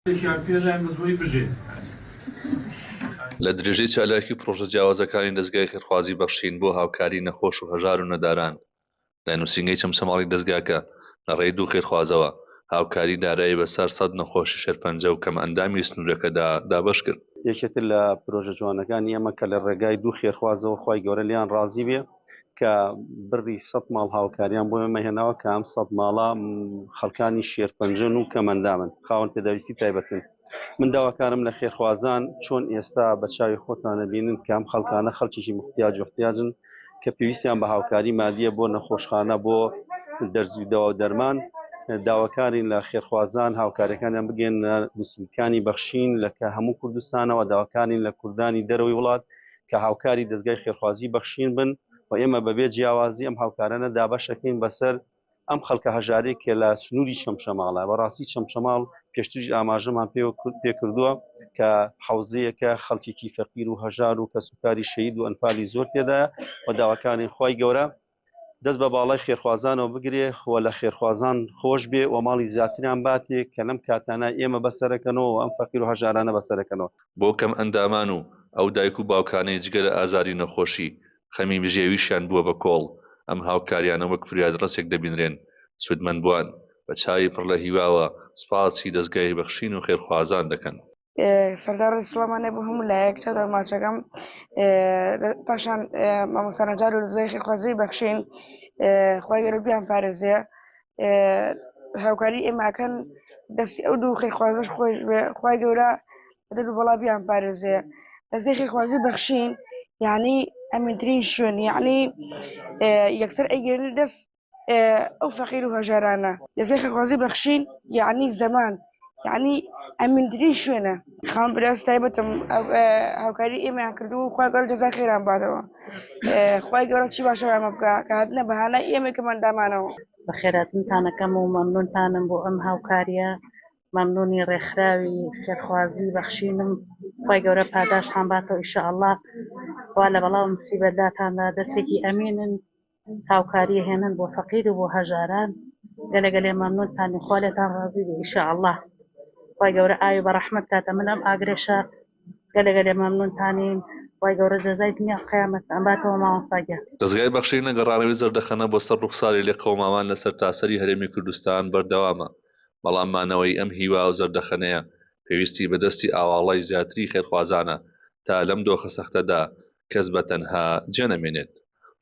شتێکیان پێ داین بەس بۆی بژێ. لە درێژەی چالاکی و پڕۆژە جیاوازەکانی دەزگای خێرخوازی بەخشین بۆ هاوکاری نەخۆش و هەژار و نەداران لە نووسینگەی چەمچەماڵی دەزگاکە لە ڕێی دوو خێرخوازەوە هاوکاری دارایی بەسەر سەد نەخۆشی شێرپەنجە و کەمئەندامی سنوورەکەدا دابەشکرد. یەکێتر لە پرۆژە جوانەکانی ئێمە کە لە ڕێگای دوو خێرخوازەوە خوای گەورە لێیان ڕازی بێ کە بڕی سەد ماڵ هاوکاریان بۆ ئێمە هێناوە کە ئەم سەد ماڵە خەڵکانی شێرپەنجەن و کەمەندامن خاوەن پێداویستی تایبەتن من داواکارم لە خێرخوازان چۆن ئێستا بە چاوی خۆتانە بینن کە ئەم خەڵکانە خەڵکێکی مختیاج و احتیاجن کە پێویستیان بە هاوکاری مادیە بۆ نەخۆشخانە بۆ دەرزی و دەوا و دەرمان داواکارین لە خێرخوازان هاوکاریەکانیان بگەێنە نووسینکانی بەخشین لە کە هەموو کوردستانەوە داواکارین لە کوردانی دەرەوەی وڵات کە هاوکاری دەزگای خێرخوازی بەخشین بن و ئێمە بەبێ جیاوازی ئەم هاوکارانە دابەشەکەین بەسەر ئەم خەڵکە هەژارەی کە لە سنووری چەمچەماڵە. بەڕاستی چەمچەماڵ پێشتریش ئاماژەمان پێوە پێکردووە کە حەوزەیەکە خەڵکێکی فەقیر و هەژار و کەسوکاری شەهید و ئەنفالی زۆر تێدایە و داواکارین خوای گەورە دەست بە باڵای خێرخوازانەوە بگرێ و لە خێرخوازان خۆش بێ و ماڵی زیاتریان باتێ کە لەم کاتانە ئێمە بەسەرەکەنەوە و ئەم فەقیر و هەژارانە بەسەرەکەنەوە. بۆ کەمئەندامان و ئەو دایک و باوکانەی جگە لە ئازاری نەخۆشی، خەمی بژێویشیان بووە بە کۆڵ، ئەم هاوکاریانە وەک فریادڕەسێک دەبینرێن، سوودمەندبووان بە چاوی پڕ لە هیواوە سوپاسی دەزگای بەخشین و خێرخوازان دەکەن. سەردار سڵامان بۆ هەموو لایەک چاودار ماچەکەم پاشان مامۆستا نەجار و دەزگای خێرخوازی بەخشین خوای گەورە بیان پارێزێ هاوکاری ئێماکەن دەستی ئەو دوو خێرخوازەش خۆش بێ خوای گەورە دەر و بەڵا بیان پارێزێ دەزگای خێرخوازی بەخشین یعنی ئەمنترین شوێن یعنی یەکسەر ئەیگەێنی دەست ئەو فەقیر و هەژارانە دەزگای خێرخوازی بەخشین یعنی زەمان یعنی ئەمنترین شوێنە خان براس تایبەتم هاوکاری ئێمەیان کردو و خوای گەورە جەزای خێران باتەوە خوای گەورە چی باشە ئەمە بکە کە هاتنە بەهانای ئێمەی کەمەندامانەوە. بەخێراتنتانەکەم و مەمنونتانم بۆ ئەم هاوکاریە مەمنونی ڕێکخراوی خێرخوازی بەخشینم خوای گەورە پاداشتان باتەوە ئیشاءاللە خوا لە بەڵاو مسیبەت لاتاندا دەسێکی ئەمینن هاوکاری هێنن بۆ فەقیر و بۆ هەژاران گەلێ گەلێ مەمنونتانین خوا لێتان ڕازی بێ ئیشاءاللە خوای گەورە ئاوی بە ڕەحمەت کاتە من ئەم ئاگرەشە گەلێ گەلێ مەمنونتانین خوای گەورە جەزای دنیا و قیامەتتان باتەوە مامۆستا گیان. دەزگای بەخشین لە گەڕانەوەی زەردەخەنە بۆ سەر ڕوخساری لێقەوماوان لە سەرتاسەری هەرێمی کوردستان بەردەوامە، بەڵام مانەوەی ئەم هیوا و زەردەخەنەیە پێویستی بە دەستی ئاواڵای زیاتری خێرخوازانە تا لەم دۆخە سەختەدا کەس بە تەنها جێنەمێنێت.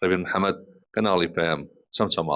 ڕێبین محەمەد، کەناڵی پەیام، چەمچەماڵ.